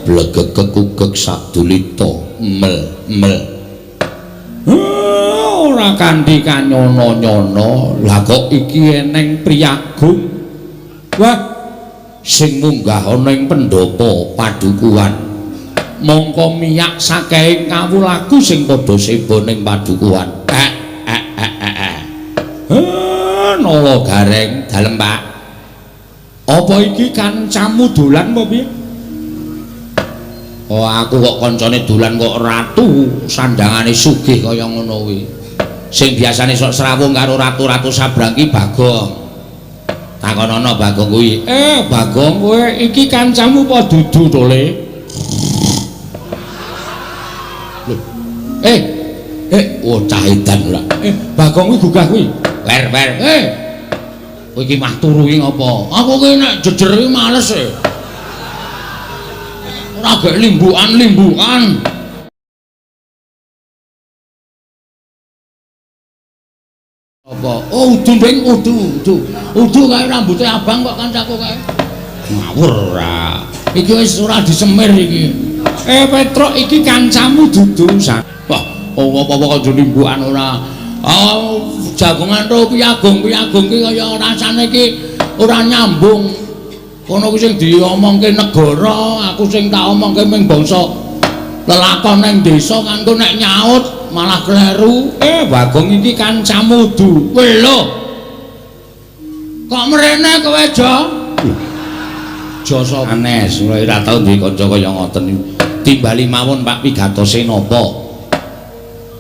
Blegeg kekugeg sadulita mel mel. Ora kanthi kanyono-nyono. Lah kok iki eneng priyagung. Wah, sing munggah ana ing pendhapa padukuhan. Mongko miyak sakeing kawulaku sing padha seba ning padukuhan. Nala Gareng, dalem Pak. Apa iki kancamu dolan apa piye? Oh, aku kok kancane dolan kok ratu sandangane sugih kaya ngono kuwi. Sing biasane sok srawung karo ratu-ratu sabrang ki Bagong. Takonono Bagong kuwi. Bagong kowe iki kancamu apa dudu to, Le? Lho. Oh cah edan ora. Bagong kuwi gugah kuwi. Wer wer. Kowe iki mah turu iki ngapa? Aku ki nek jejer iki males e. Ora gek limbukan-limbukan. Apa? Oh, udu nding, udu, udu. Udu kae rambute abang kok kancaku kae. Ngawur ora. Iki wis ora disemir iki. Petruk iki kancamu dudu. Wah, apa-apa kok limbukan ora. Oh, jagongan to piyagung-piyagung ki kaya rasane iki ora nyambung. Kono kuwi sing diomongke negara, aku sing tak omongke ming bangsa lelakon ning desa kanggo nek nyaut malah kleru. Bagong iki kancamu du. Kowe lho. Kok mrene kowe, Jo? Jo sapa? Anes, ora tau duwe kanca kaya ngoten. Timbali mawon Pak pigatose napa?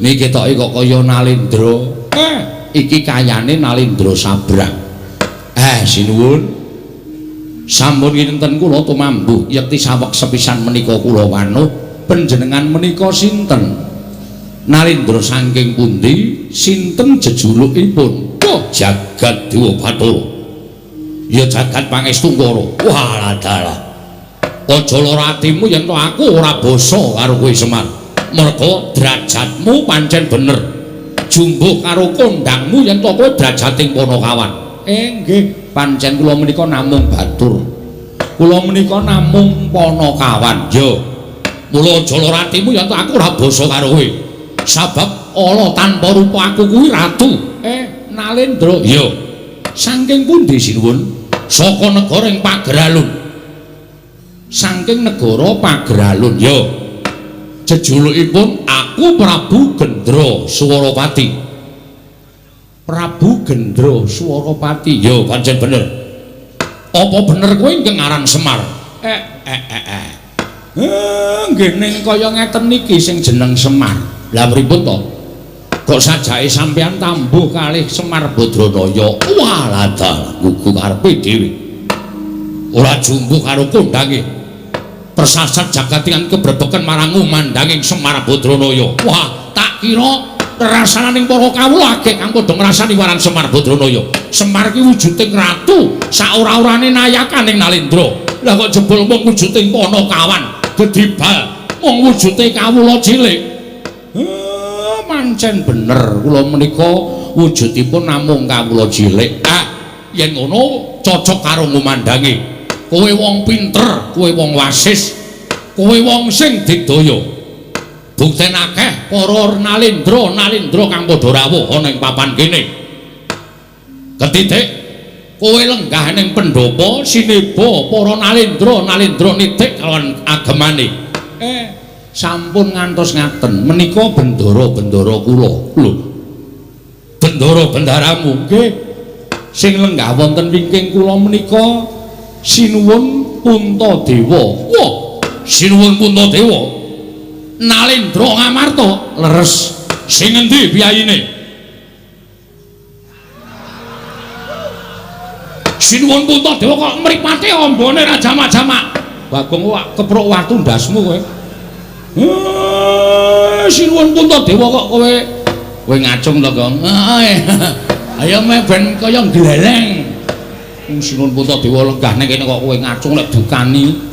Niki ketoke kok kaya Nalendra. Iki kayane Nalendra Sabrang. Sinuwun. Sampun kinten kula tumambuh yekti saweg sepisan menika kula wanuh panjenengan menika sinten? Nalendra saking pundi? Sinten jejulukipun? Oh, Jagat Dewa Bathara. Ya jagat pangestungkara. Walah dalah. Aja lara atimu yen to aku ora basa karo kowe Semar. Merga derajatmu pancen bener. Jumbuh karo kondangmu yen to kowe derajating Panakawan. Nggih, pancen kula menika namung batur. Kula menika namung Panakawan. Ya. Mula aja lara atimu yen to aku ora basa karo kowe. Sabab ala tanpa rupa aku kuwi ratu. Nalendra. Ya. Saking pundi sinuwun? Saka negara ing Pageralun. Saking negara Pageralun. Ya. Jejulukipun aku Prabu Gendra Swarapati. Prabu Gendra Swarapati. Ya, pancen bener. Apa bener kowe ingkang aran Semar? Nggih ning kaya ngeten niki sing jeneng Semar. Lah pripun to? Kok sajake sampeyan tambuh kalih Semar Badranaya? Walah dalah gugu karepe dhewe. Ora jumbuh karo kondange. Persasat jagat ingkang kebrebeken marang ngumandanging Semar Badranaya. Wah, tak kira rasananing para kawula akeh kang padha ngrasani marang Semar Badranaya. Semar ki wujuding ratu, saora-orane nayakaning Nalendra. Lah kok jebul mung wujuding Panakawan, gedibal mung wujude kawula cilik. Pancen bener kula menika wujudipun namung kawula cilik. Yen ngono cocok karo ngumandange. Kowe wong pinter, kowe wong wasis, kowe wong sing digdaya. Bukten akeh para nalendra-nalendra kang padha rawuh ana ing papan kene. Ketitik kowe lenggah ning pendhapa sineba para nalendra-nalendra nitik kalawan agemane. Sampun ngantos ngaten menika bendara-bendara kula. Lho. Bendara-bendaramu nggih. Sing lenggah wonten wingking kula menika Sinuwun Puntadewa. Wah, Sinuwun Puntadewa. Nalendra Ngamarta leres. Sing endi piyayine? Sinuwun Puntadewa kok mripate ambane ra jamak-jamak. Bagong wak kepruk watu ndasmu kowe. Sinuwun Puntadewa kok kowe kowe ngacung to, Gong? Ayo me ben kaya gleleng. Sinuwun Puntadewa lenggah ning kene kok kowe ngacung lek dukani.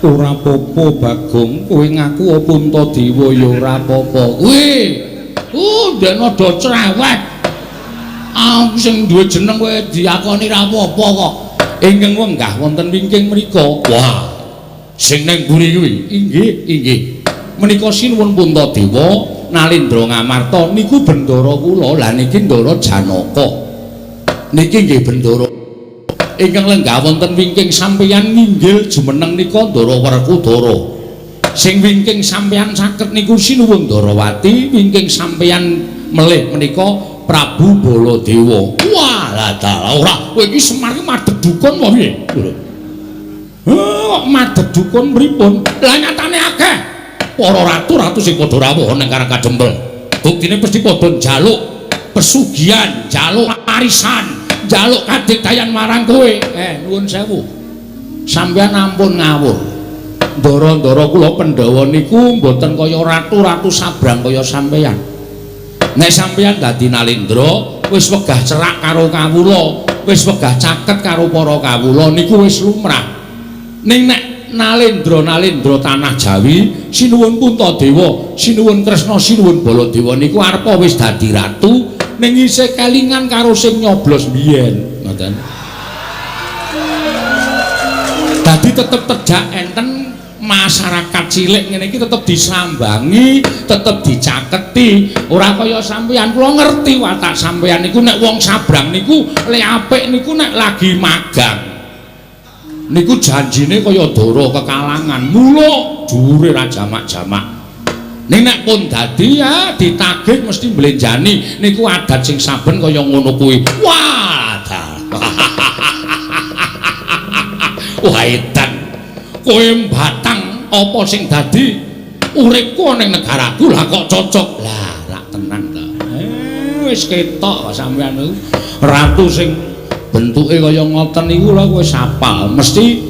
Ora apa-apa, Bagong. Kowe ngaku Puntadewa ya ora apa-apa. Kuwi. Ndekne do cerewet. Aku sing duwe jeneng kowe diakoni ra apa-apa kok. Ingkang wenggah wonten wingking mriku. Wah. Sing nang mburi kuwi. Inggih, inggih. Menika sinuwun Puntadewa Nalendra Ngamarta niku bendara kula. Lah niki Ndara Janaka. Niki nggih bendara ingkang lenggah wonten wingking sampeyan nginggil jumeneng nika Ndara Werkudara. Sing wingking sampeyan caket niku sinuwun Ndarawati, wingking sampeyan melih menika Prabu Baladewa. Wah, lah dalah ora, kowe iki Semar iki madheg dukun apa piye? Lho. Kok madheg dukun pripun? Lah nyatane akeh para ratu-ratu sing padha rawuh ning Karang Kadempel. Buktine mesti padha njaluk pesugihan, njaluk warisan, njaluk kadigdayan marang kowe. Nuwun sewu. Sampeyan ampun ngawur. Ndara-ndara kula Pandhawa niku mboten kaya ratu-ratu sabrang kaya sampeyan. Nek sampeyan dadi Nalendra, wis wegah cerak karo kawula, wis wegah caket karo para kawula niku wis lumrah. Ning nek Nalendra-nalendra tanah Jawi, sinuwun Puntadewa, sinuwun Kresna, sinuwun Baladewa niku arepa wis dadi ratu, ning isih kelingan karo sing nyoblos biyen, ngoten. Dadi tetep tejak enten masyarakat cilik ngene iki tetep disambangi, tetep dicaketi. Ora kaya sampeyan, kula ngerti watak sampeyan niku nek wong sabrang niku le apik niku nek lagi magang. Niku janjine kaya dara kekalangan, muluk dhuwure ra jamak-jamak. Ning nek pun dadi ya ditagih mesti mblenjani, niku adat sing saben kaya ngono kuwi. Wah, wah edan. Kowe mbatang apa sing dadi uripku ning negaraku lah kok cocok. Lah, rak tenan ta. Wis ketok sampeyan niku. Ratu sing bentuke kaya ngoten niku lho wis apal. Mesti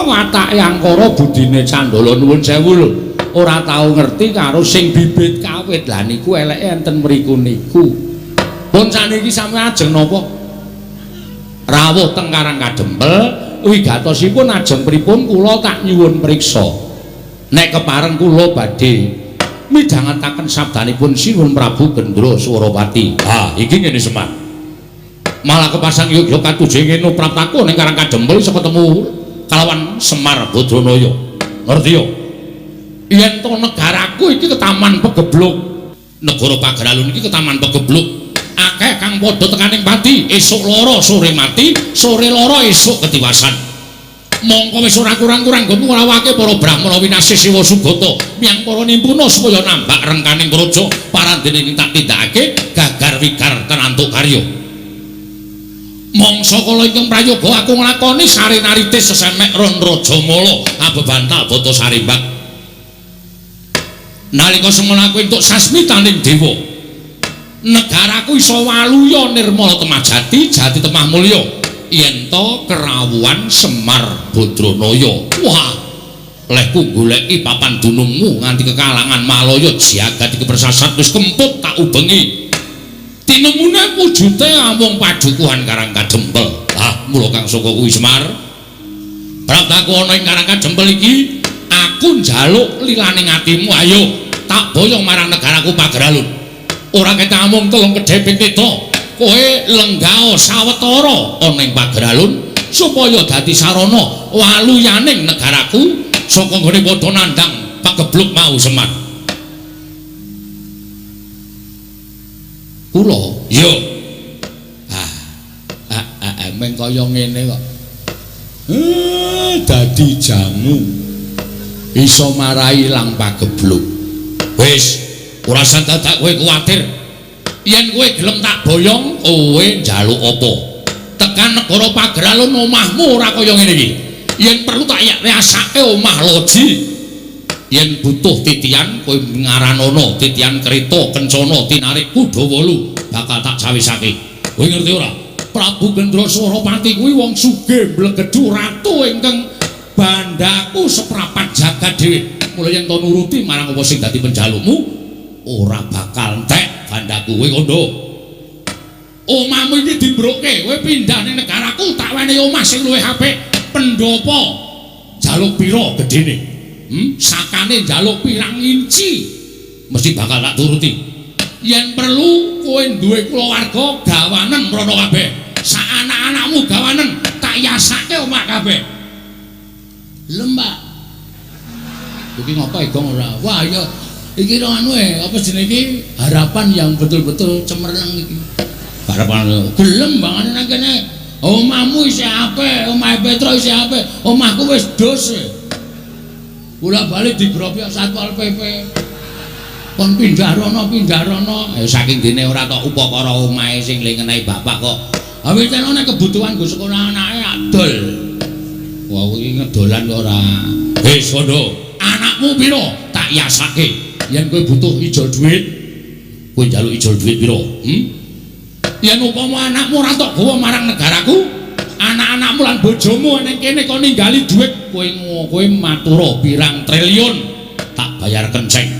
watake angkara budine candala nuwun sewu lho. Ora tau ngerti karo sing bibit kawit. Lah niku eleke enten mriku niku. Pun saniki sampeyan ajeng napa? Rawuh teng Karang Kadempel wigatosipun ajeng pripun kula tak nyuwun priksa. Nek kepareng kula badhe midhangetaken sabdanipun Sinuwun Prabu Gendra Swarapati. Ha, iki ngene Semar. Malah kepasang yogya katujeng ngene praptaku ning Karang Kadempel iso ketemu kalawan Semar Badranaya. Ngerti yo? Yen to negaraku iki ketaman pegebluk. Negara Pageralun iki ketaman pegebluk. Akeh kang padha tekaning pati, esuk lara sore mati, sore lara esuk ketiwasan. Mongko wis ora kurang-kurang nggonmu ngrawake para brahmana winasih Siwa Sugata miyang para nimpuna supaya nambak rengkaning praja parandene ing tak tindakake gagar wigar tenantuk karya. Mangsa kala ingkang prayoga aku nglakoni sarenarite sesemek ron Rajamala abebantal bata sarimbak. Nalika semono aku entuk sasmitaning dewa, negaraku iso waluya nirmala temah jati, jati temah mulya yen to kerawuhan Semar Badranaya. Wah, lehku goleki papan dunungmu nganti kekalangan Malaya jagat iki persasat wis kemput tak ubengi. Tinemune wujute amung padukuhan Karang Kadempel. Ah, mula kang saka kuwi Semar. Praptaku ana ing Karang Kadempel iki, aku njaluk lilaning atimu, ayo tak boyong marang negaraku Pageralun. Ora ketok amung telung kedheping tita, kowe lenggao sawetara ana ing Pageralun supaya dadi sarana waluyaning negaraku saka nggone padha nandhang pagebluk mau Semar. Kula iya. Ah, meng kaya ngene kok. Dadi jamu iso marai ilang pagebluk. Wis, ora usah dadak kowe kuwatir. Yen kowe gelem tak boyong, kowe njaluk apa? Tekan negara Pageralun omahmu ora kaya ngene iki. Yen perlu tak riasake omah loji. Yen butuh titian kowe ngaranono titian kereta kencana tinarik kuda wolu bakal tak cawisake. Kowe ngerti ora? Prabu Gendra Swarapati kuwi wong sugih mblegedhu ratu ingkang bandaku seprapat jagat dhewe. Mula yen to nuruti marang apa sing dadi penjalukmu ora bakal entek bandaku. Kowe kandha omahmu iki dimbroke, kowe pindah ning negaraku tak wenehi omah sing luwih apik. Pendopo jaluk pira gedene? Sakane njaluk pirang inci mesti bakal tak turuti. Yen perlu kowe duwe kulawarga gawanen mrono kabeh. Sak anak-anakmu gawanen, tak yasake omah kabeh. Lho, Mbak. Iki ngopo Gong ora? Wah ya iki anu apa jenenge iki harapan yang betul-betul cemerlang iki. Harapan gelem bangane nang kene. Omahmu isih apik, omahe Petro isih apik, omahku wis dos. Bola-bali digrobok Satpol PP. Kon pindah rono, pindah rono. Saking dene ora tok upakara omahe sing le ngenai bapak kok. Awit nek kebutuhan nggo sekolah anake adol. Wah, iki ngedolan kok ora. Wis kondo, anakmu piro? Tak yasake. Yen kowe butuh ijol dhuwit, kowe njaluk ijol dhuwit piro? Yen upama anakmu ora tok gawa marang negaraku, anak-anakmu lan bojomu ning kene kok ninggali dhuwit, kowe matura pirang triliun tak bayar kenceng.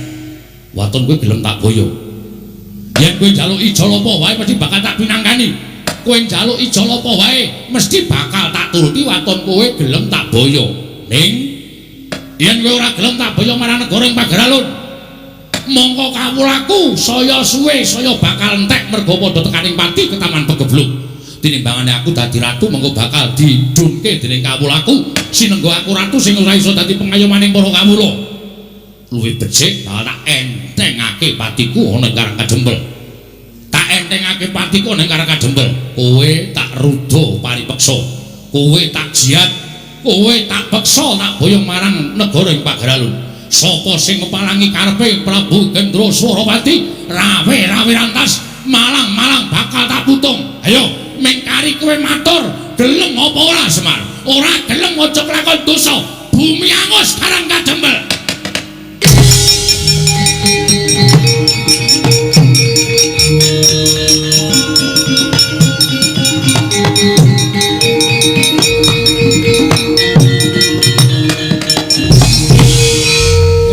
Waton kowe gelem tak boyo. Yen kowe njaluk ijol apa wae mesti bakal tak pinangkani. Kowe njaluk ijol apa wae mesti bakal tak turuti waton kowe gelem tak boyo. Ning yen kowe ora gelem tak boyo marang negara ing Pageralun, mongko kawulaku saya suwe saya bakal entek mergo padha tekaning pati ketaman pegebluk. Tinimbangane aku dadi ratu mongko bakal didunke dening kawulaku. Sinenggo aku ratu sing ora iso dadi pengayomaning para kawula. Luwih becik bakal tak entengake patiku ana ing Karang Kadempel. Tak entengake patiku ana ing Karang Kadempel. Kowe tak ruda paripeksa. Kowe tak jiat, kowe tak peksa tak boyong marang negara ing Pageralun. Sapa sing ngepalangi karepe Prabu Gendra Swarawati, rawe-rawe rantas, malang-malang bakal tak putung. Ayo, mengkari kowe matur, gelem apa ora Semar? Ora gelem aja kelakon dosa. Bumi angus Karang Kadempel.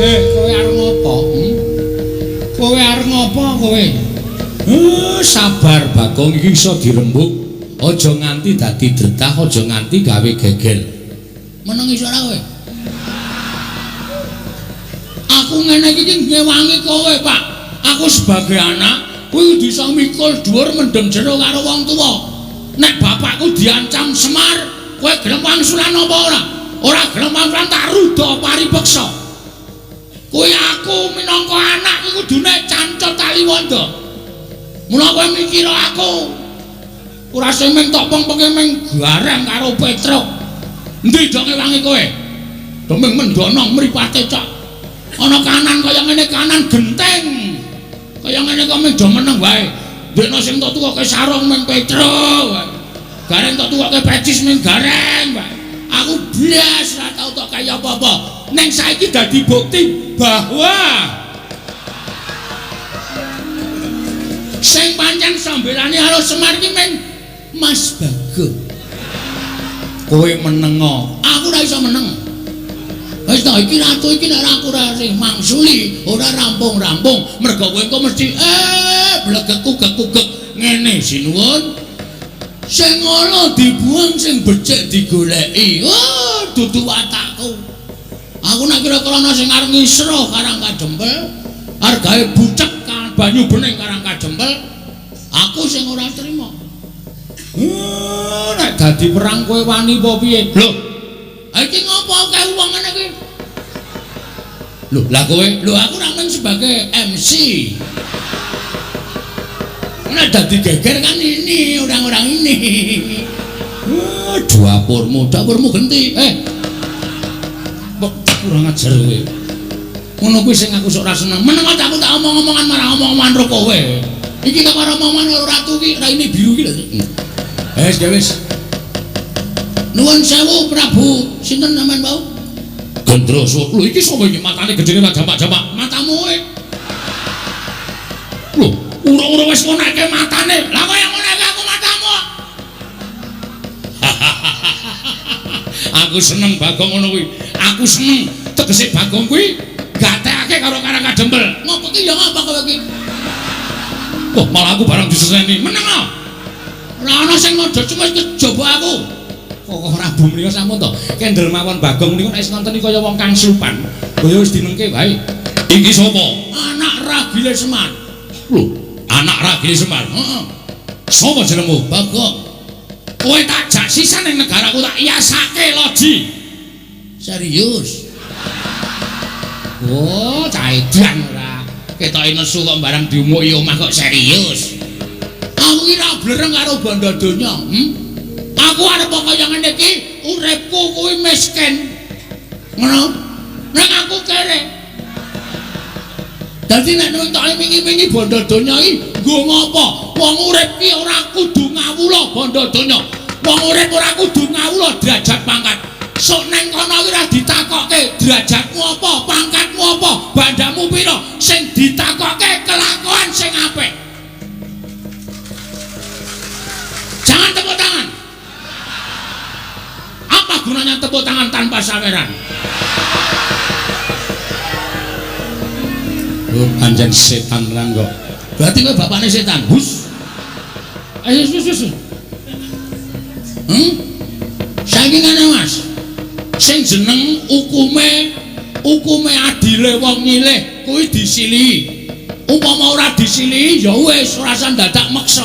Kowe arep ngopo? Kowe arep ngopo kowe? Sabar Bagong iki iso dirembug. Aja nganti dadi dretah, aja nganti gawe geger. Meneng iso ora kowe? Aku ngene iki ngewangi kowe, Pak. Aku sebagai anak kuwi kudu iso mikul dhuwur mendem jero karo wong tuwa. Nek bapakku diancam Semar, kowe gelem wangsulan apa ora? Ora gelem wangsulan tak ruda paripeksa. Kowe aku minangka anak iki kudune cancot taliwondo. Mula kowe mikira aku ora sing mung tok pengpenge mung gareng karo Petruk. Endi dong ngewangi kowe? Demeng mendono mripate cok. Ana kanan kaya ngene kanan genteng. Kaya ngene kok mung do meneng wae. Ndekno sing tok tukoke sarung mung Petruk wae. Gareng tok tukoke pecis mung gareng wae. Aku blas ora tau tok kaya apa-apa. Ning saiki dadi bukti bahwa sing pancen sambelane karo Semar iki mung Mas Bagong. Kowe menengo, aku ora iso meneng. Wis ta iki ratu iki nek aku ora sing mangsuli, ora rampung-rampung, mergo kowe engko mesti blegek-kugek-kugek ngene sinuwun. Sing ngono dibuang, sing becik digoleki. Oh, dudu watakku. Aku nek kira-kira ana sing arep ngisro Karang Kadempel, argae bucek banyu bening Karang Kadempel, aku sing ora trima. Nek dadi perang kowe wani apa piye? Lho, iki ngopo akeh wong ngene iki? Lho, lah kowe, lho aku ora mung sebagai MC. Nek dadi geger kan ini orang-orang ini. Dapurmu, dapurmu genti. Kok kurang ajar kowe. Ngono kuwi sing aku sok ora seneng. Meneng aja aku tak omong-omongan marang omong-omongan ro kowe. Iki kok ora omongan karo ratu iki, raine biru iki lho. Wis, wis. Nuwun sewu Prabu, sinten sampean wau? Gendra Lho iki sapa iki matane gedene ra jamak-jamak? Matamu kowe. Lho, ura-ura wis ngonekke matane. Lah kaya ngonekke aku matamu. Aku seneng Bagong ngono kuwi. Aku seneng tegese Bagong kuwi gatekake karo Karang Kadempel. Ngopo ki ya ngapa kowe iki? Wah, malah aku barang diseseni. Meneng lho. Ora ana sing ngojo cuma kejaba aku. Kok Prabu mriya sampun to. Kendel mawon Bagong niku nek wis nonton kaya wong kang supan. Kaya wis dinengke wae. Iki sapa? Anak ragile Semar. Lho, anak ragile Semar. Heeh. Sapa jenengmu? Bagong. Kowe tak jak sisan ning negaraku tak yasake loji. Serius. Oh, cah edan ora. Ketoke nesu kok barang diumuki omah kok serius. Aku ki ora blereng karo bondo donya, Aku arep kaya ngene iki, uripku kuwi miskin. Ngono. Nek aku kere. Dadi nek nontoke wingi-wingi bondo donya iki nggo ngopo? Wong urip ki ora kudu ngawula bondo donya. Wong urip ora kudu ngawula derajat pangkat. Sok neng kono ki ora ditakokke derajatmu apa, pangkatmu apa, bandamu pira. Sing ditakokke kelakuan sing apik. Jangan tepuk tangan. Apa gunanya tepuk tangan tanpa saweran? Oh, pancen setan tenan kok. Berarti kowe bapakne setan. Hus. Ayo sus sus. Saiki ngene Mas. Sing jeneng hukume adile wong nyilih kuwi disilihi. Upama ora disilihi ya wis ora usah dadak meksa.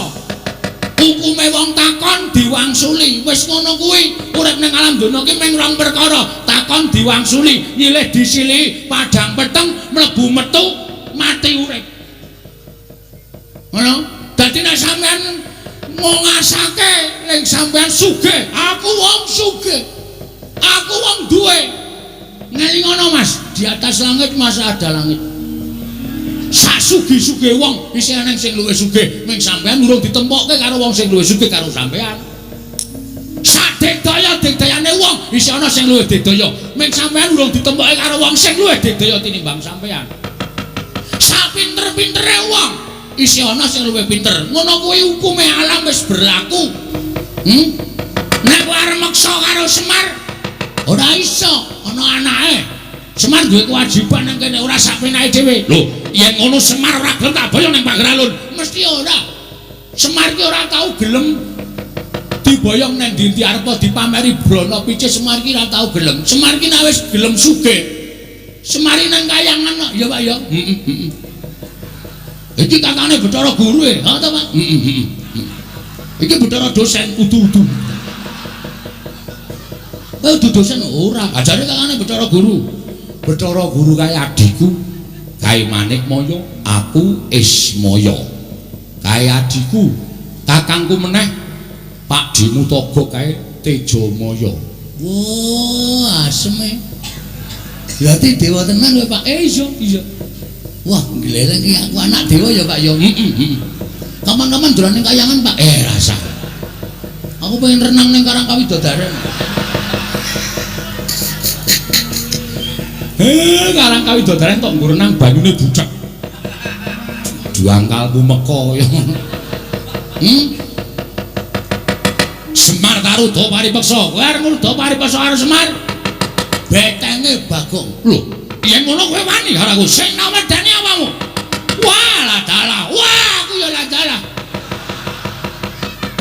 Hukume wong takon diwangsuli. Wis ngono kuwi. Urip ning alam donya ki mung rong perkara, takon diwangsuli, nyilih disilihi, padhang peteng mlebu metu mati urip. Ngono. Dadi nek sampean ngasake ning sampean sugih, aku wong sugih. Aku wong duwe. Ngelingono Mas, di atas langit masa ada langit. Sak sugih-sugih wong isih ana sing luwih sugih, ming sampean urung ditempokke karo wong sing luwih sugih karo sampean. Sak digdaya-digdayane wong isih ana sing luwih digdaya, ming sampean urung ditempokke karo wong sing luwih digdaya tinimbang sampean. Sak pinter-pintere wong isih ana sing luwih pinter. Ngono kuwi hukume alam wis berlaku. Nek kowe arep meksa karo Semar ora iso, ana anake. Semar duwe kewajiban nang kene ora sak penake dhewe. Lho, yen ngono Semar ora gelem tak boyong nang Pageralun. Mesti ora. Semar ki ora tau gelem diboyong nang ndi-ndi arep dipameri brana pice, Semar ki ora tau gelem. Semar ki nek wis gelem sugih. Semar nang kayangan kok, ya Pak ya. Heeh. Iki kakane Bathara Guru e, ha ta Pak? Heeh. Iki Bathara dosen udu-udu. Kowe udu dosen ora, ajare kakane Bathara Guru. Bathara Guru kae adhiku, kae Manikmaya, aku Ismaya. Kae adhiku, kakangku meneh Pak Dimutaga kae Tejamaya. Wah, aseme. Berarti dewa tenan kowe, Pak. Iya, iya. Wah, gleleng iki aku anak dewa ya, Pak ya. Heeh. Kapan-kapan dolan ning kayangan, Pak. Rasa. Aku pengen renang ning Karang Kawidodaren. Karang Kawidodaren tok nggo renang banyune bucek. Juangkalmu meka kaya ngono. Semar Taruda paripeksa. Kowe arep ngruda paripeksa karo Semar? Betenge Bagong. Lho, yen ngono kowe wani karo aku. Sing nawedani awakmu. Wah, lah dalah. Wah, aku ya lah dalah.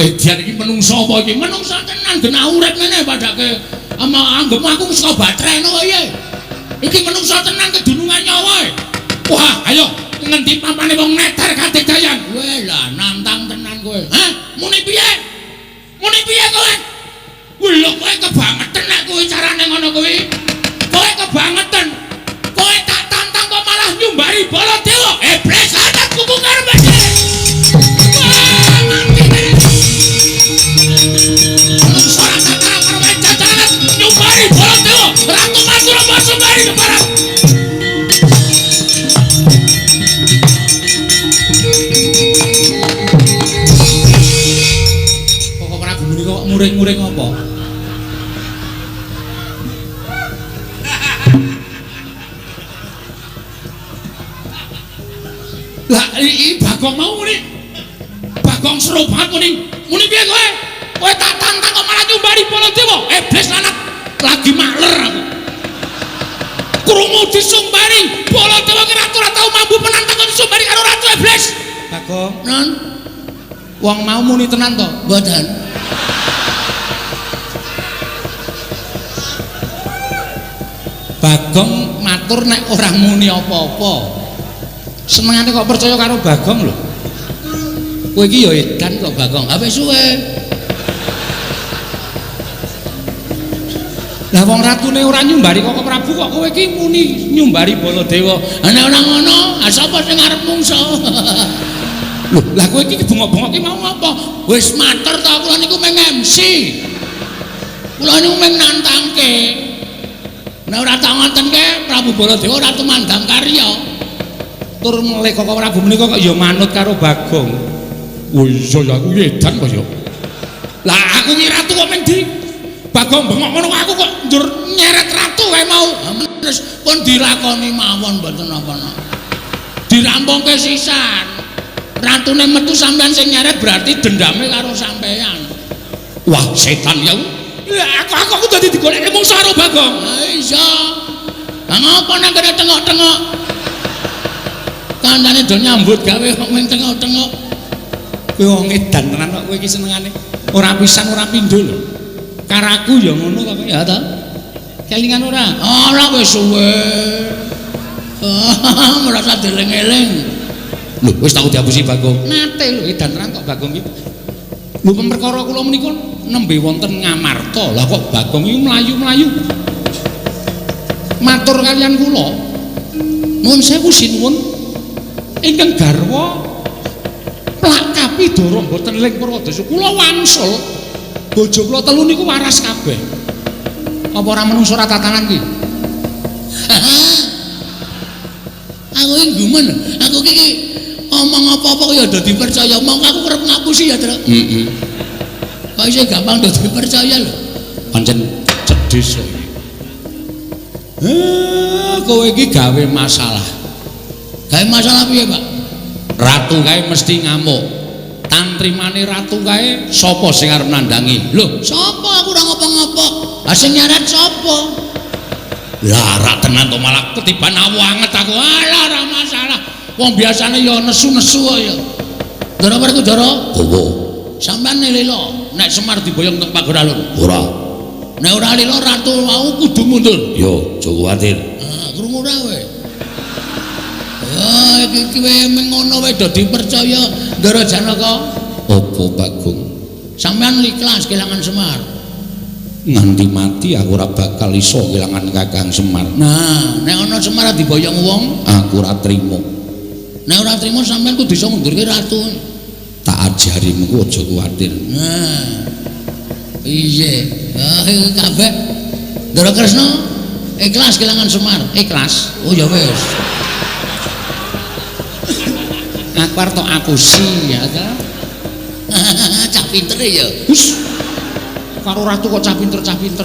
Edian iki menungso apa iki? Menungso tenan genah urip ngene padake ama anggepmu aku saka batrene kok piye? Iki menungso tenan kedunungan nyawa e. Wah, ayo ngendi pampane wong neter kadegayan. Kowe lah nantang tenan kowe. Hah? Muni piye? Muni piye kowe? Lho kowe kebangetan nek kuwi carane ngono kuwi. Kowe kebangetan. Kowe tak tantang kok malah nyumbari Baladewa. Iblis lanat kuku karo bedhe. Wah, mati tenan. Menungso ora tantang karo jajanan nyumbari Baladewa. Ratu Madura Basumari keparat. Kok Prabu menika kok muring-muring apa? Lah iki Bagong mau muni. Bagong seru banget muni. Muni piye kowe? Kowe tak tantang kok malah nyumbari Baladewa. Iblis lanat lagi makler aku. Krungu disumbari Baladewa ki ratu ora tau mambu penantang kok disumbari karo ratu iblis. Bagong, non. Wong mau muni tenan to? Mboten. Bagong matur nek ora muni apa-apa. Senengane kok percaya karo Bagong lho. Kowe iki ya edan kok Bagong. Ha wis suwe. Lah wong ratune ora nyumbari Koko Prabu kok kowe iki muni nyumbari Baladewa. Lah nek ora ngono, ah sapa sing arep mungsa? Lho, lah kowe iki bengok-bengok ki mau ngapa? Wis matur ta kula niku mung MC. Kula niku mung nantangke. Nek ora tak ngotenke Prabu Baladewa ora tumandang karya. Tur melih Koko Prabu menika kok ya manut karo Bagong. Oh iya ya aku edan kok ya. Lah aku ki ratu kok mung di Bagong bengok ngono aku kok njur nyeret ratu kae mau. Terus pun dilakoni mawon mboten napa-napa. Dirampungke sisan. Ratune metu sampean sing nyeret berarti dendame karo sampean. Wah, setan ya. Lah aku dadi digoleki mungsuh karo Bagong. Ha iya. Lah ngopo nang kene tengok-tengok? Kancane do nyambut gawe kok mung tengok-tengok. Kowe wong edan tenan kok kowe iki senengane. Ora pisan ora pindho lho. Karaku ya ngono kok ya ta. Kelingan ora? Ora wis suwe. Merasa dieling-eling. Lho, wis tau diapusi Bagong. Nate lho edan tenan kok Bagong iki. Lho perkara kula menika nembe wonten Ngamarta. Lah kok Bagong iki mlayu-mlayu. Matur kaliyan kula. Nuwun sewu sinuwun ingkang garwa plak kapidara mboten ling Purwadasa. Kula wangsul. Bojo kula telu niku waras kabeh. Apa ora menungso ora tatanan ki? Aku iki gumun. Aku iki omong apa-apa kok ya dadi percaya. Mongko aku kerep ngapusi ya, Truk. Heeh. Kok isih gampang dadi percaya lho. Pancen cedhis kok iki. Kowe iki gawe masalah. Gawe masalah piye, Pak? Ratu kae mesti ngamuk. Tantrimane ratu kae sapa sing arep nandangi? Lho, sapa aku ora ngopo-ngopo. Lah sing nyaret sapa? Lah rak tenan to malah ketiban awu anget aku. Alah ora masalah. Wong biasane ya nesu-nesu kok ya. Ndara Werkudara? Gowo. Sampeyan lila nek Semar diboyong teng Pageralun? Ora. Nek ora lila ratu wau kudu mundur. Yo, aja kuwatir. Ah, krungu ora kowe? Ah, iki kowe ngono wae do dipercaya Ndara Janaka. Apa Bagong? Sampeyan ikhlas kelangan Semar. Nganti mati aku ora bakal iso kelangan Kakang Semar. Nah, nek ana Semar diboyong wong, aku ora trimo. Nek ora trimo sampeyan kudu iso ngundurke ratu. Tak ajari mengko aja kuwatir. Nah. Piye? Ah, kabeh. Ndara Kresna ikhlas kelangan Semar. Ikhlas. Oh ya wis. Aku arep tok apusi ya ta. Cah pinter ya. Hus. Karo ratu kok cah pinter-cah pinter.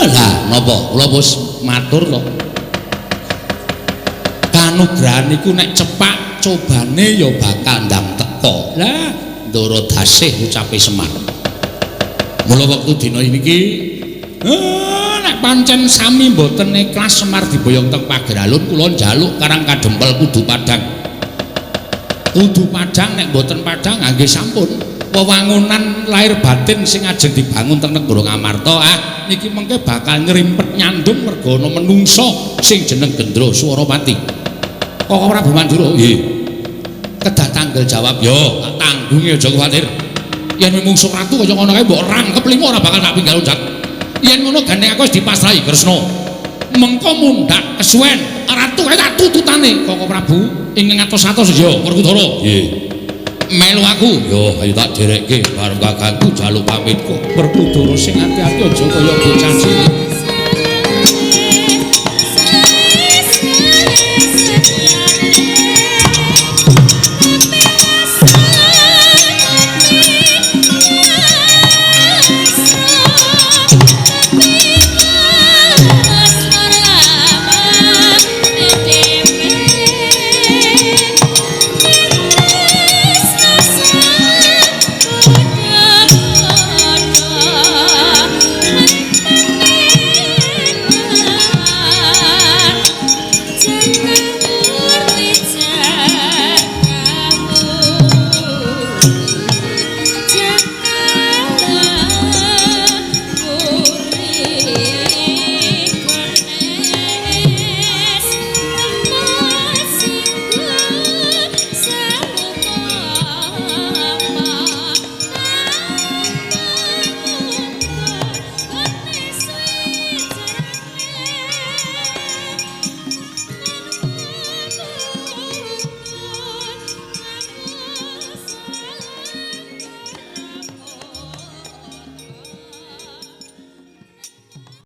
Lah napa? Kula wis matur to. Kanugrahan iku nek cepak cobane ya bakal ndang teka. Lah Ndara Dasih ucape Semar. Mula wektu dina iki nek pancen sami mboten ikhlas Semar diboyong teng Pageralun kula njaluk Karang Kadempel kudu padhang. Kudu padhang nek mboten padhang nggih sampun. Wewangunan lahir batin sing ajeng dibangun teng negara Ngamarta ah niki mengke bakal nyrimpet nyandung merga ana menungsa sing jeneng Gendra Swarapati. Koko Prabu Mandura nggih. Kedah tanggel jawab yo, tak tanggungi aja kuwatir. Yen mungsuh ratu kaya ngono kae mbok rangkep lima ora bakal tak pinggal loncat. Yen ngono gandeng aku wis dipasrahi Kresna. Mengko mundhak kesuwen, ratu kae tak tututane Koko Prabu ingkang atos-atos ya Werkudara. Nggih. Melu aku. Yo ayo tak derekke bareng kakangku jaluk pamit kok. Werkudara sing ati-ati aja kaya bocah cilik.